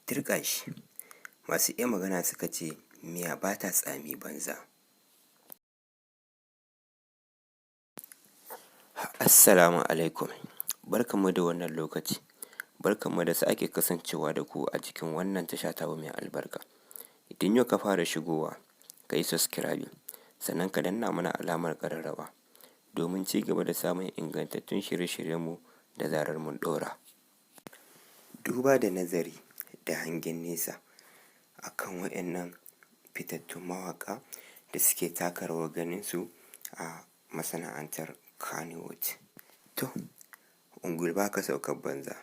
Tirƙashi! Masu iya magana suka ce miya ba ta tsami banza. Assalamu alaikum, barkanmu da wannan lokaci, barkanmu da sake kasancewa da ku a cikin wannan tasha tamu mai albarka. Idan yau ka fara shigowa, ka yi subscribing, sannan ka danna mana alamar ƙararrawa domin ci gaba da samun ingantattun shirye-shiryenmu da zarar mun ɗora. Duba da nazari da hangen nesa a kan waɗannan fitattun mawaƙa da suke taka rawar ganinsu a masana'antar Kannywood. To, ungulu ba ka saukar banza,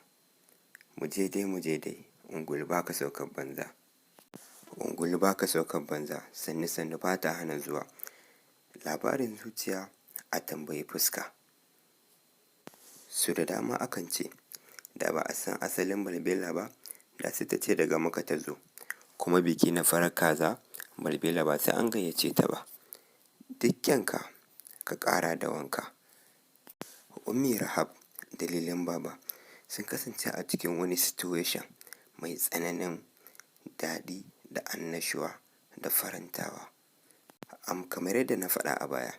mu je dai mu je dai, ungulu ba ka saukar banza. Ungulu ba ka saukar banza, sannu sannu ba ta hana zuwa. Labarin zuciya a tambayi fuska. Sau da dama akan ce, da ba a san asalin balbela ba, da sai ta ce daga Makka ta zo. Kuma biki na farar kaza, balbela ba sai an gayyace ta ba. Duk kyanka ka ƙara da wanka. Ummi Rahab da Lilin Baba sun kasance a cikin wani situation mai tsananin daɗi da annashuwa da farantawa. Kamar yadda na faɗa a baya,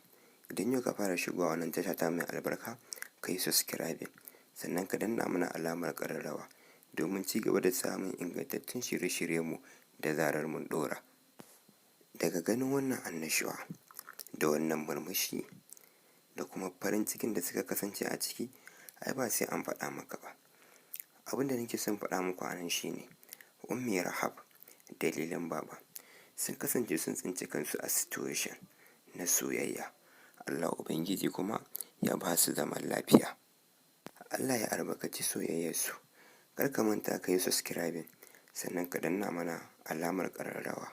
idan yau ka fara shigowa wannan tasha ta mai albarka, ka yi subscribing, sannan ka danna mana alamar ƙararrawa domin ci gaba da samun ingantattun shirye-shiryenmu da zarar mun ɗora. Daga ganin wannan annashuwa da wannan murmushi da kuma farin cikin da suka kasance a ciki, ai ba sai an faɗa maka ba. Abin da nake son faɗa muku a nan shi ne, Ummi Rahab da Lilin Baba sun kasance sun tsinci kansu a situation na soyayya. Allah Ubangiji kuma ya ba su zaman lafiya. Allah ya albarkaci soyayyarsu. Kar ka manta ka yi subscribing, sannan ka danna mana alamar ƙararrawa.